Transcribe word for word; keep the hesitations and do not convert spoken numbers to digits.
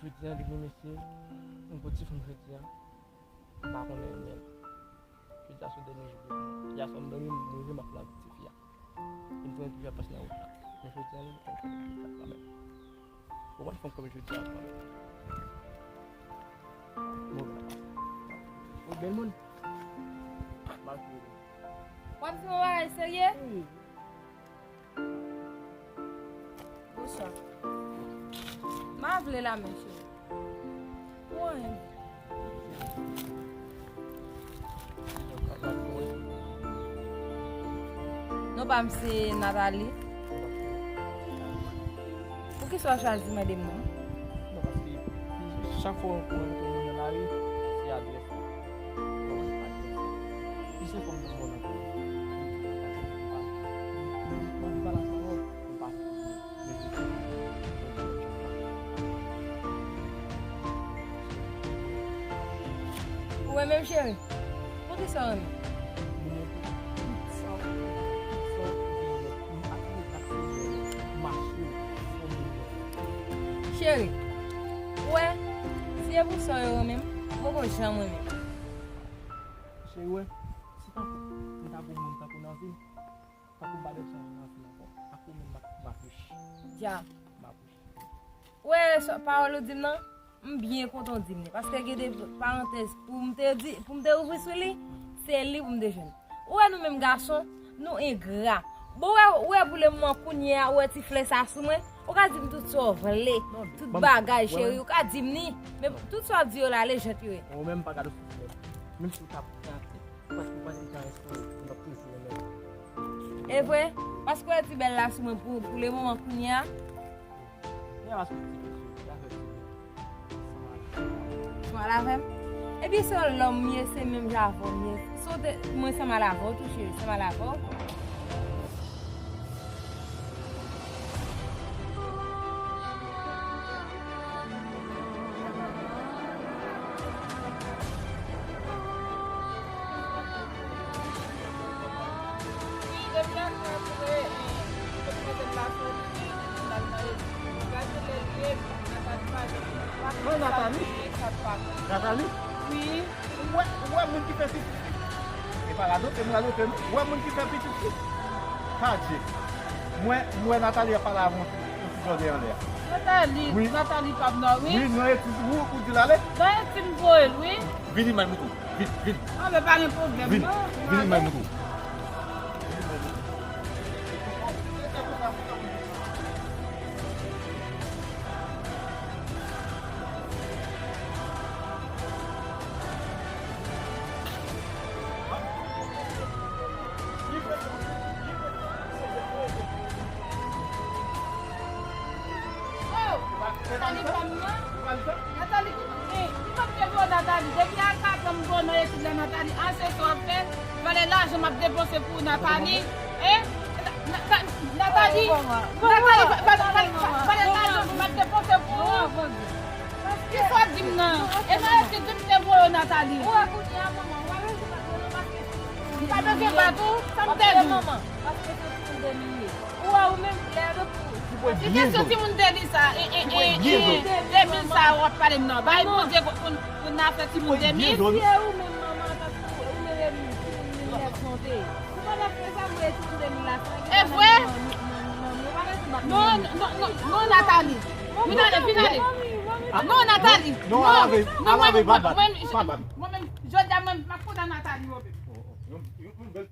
Jodi a, depi mesye, m gwo ti fanm jodi a, m pa konnen anyen. Jodi a se dènye jou de mwen. Yè swa m dòmi, m leve, m ap lave ti fi a. E m konnen ti fi a pase nan wout la. Men jodi a, li konn konnen sa kanmenm. Ou konn fanm kòm jodi a kanmenm. Bon, ou bèl moun. M ap jwe. W ap di yon bagay serye? Wi. Bonswa. M pa vle la, men cheri. Pou anyen. Non pa m se Nathalie. Poukisa w chwazi mande m non? Non, paske chak fwa w rankontre moun nan lari, se adrès la. Bon, adrès la. Plis enfòm nan bon nan. Mwen pa la sa, mwen pa. Ou wè menm cheri? Poukisa w renmen? Cheri, ou wè, si e pou sa yo renmen m, m poko janm renmen. Cheri, wè, si tankou m ta pou moun tankou nan vi m, tankou m pa bezwen moun nan vi m ankò. Tankou menm m ap, m ap rich. Dya. M ap rich. Ou wè sa pawòl ou di m nan? M byen kontan w di m li. Paske gen de parantèz pou m te di, pou m te ouvri sou li, se li pou m te jwenn. Ou wè nou menm gason, nou engra. Bon, ou wè, ou wè pou lemoman kounye a, ou wè ti flè sa sou mwen, ou ka di m tout sa w vle, tout bagay, cheri, ou ka di m li. Men tout sa w ap di yo la, lejant yo ye. Ou menm pa gade sou flè. Menm si w t ap gate. Paske ou pa t gen karès mwen, m t ap toujou renmen w. E vre? Paske w wè ti bèl la sou mwen pou, pou lemoman kounye a? Kounye a paske w ti bèl, cheri, afè ti bèl. Sanmal avè m. Sanmal avè m? Ebyen se yon lòm m ye, se menm jan avè w m ye. Si w te, mwen sanmal avè w tou, cheri, sanmal avè w. Mwen Nathalie. Nathalie? Wi. Ou wè, ou wè moun ki fè pitit fi? E pa radote m radote non. Ou wè moun ki fè pitit fi? Adje. Mwen, mwen Nathalie ap pale avè yon ti, yon ti jòdè anlè a. Nathalie, wi. Nathalie pa m nan, wi. Wi, nan etid ou, ou di l ale? Nan etid m voye l, wi. Vini, m al montre w. Vini, vini. Anben, pa gen pwoblèm, non. Vini, m al montre w. Oh! Nathalie fanm nan? Nathalie, eh, li pa t te vle Nathalie. Depi al pa janm vle nan etid la, Nathalie, ase sa w ap fè. Valè lajan m ap depanse pou ou, Nathalie. Eh? Na-, na-, Nathalie, Nathalie, va-, va-, va-, va-, valè lajan m ap depanse pou ou. Kisa w ap di m nan? E nan etid wi m te voye w, Nathalie. M pa bezwen bat ou, sa m te di w. Ou wè ou menm lè yo pou. Ki kesyon timoun de mil sa, e, e, e, e, de mil sa w ap pale m nan? Bay Bondye pou, pou, pou n afè timoun de mil. Si e ou menm manman, paske ou menm e timoun mil nèf san te ye. Ou pa t ap fè sa, mwen e timoun de mil la, sa. E vre? Non, non, non, non, Nathalie. Vin ale, vin ale. Non, Nathalie. Non, non, non, mwen, mwen, mwen, mwen, jodi a, mwen, m ap kontan Nathalie, mwen. Yon, yon, yon bèl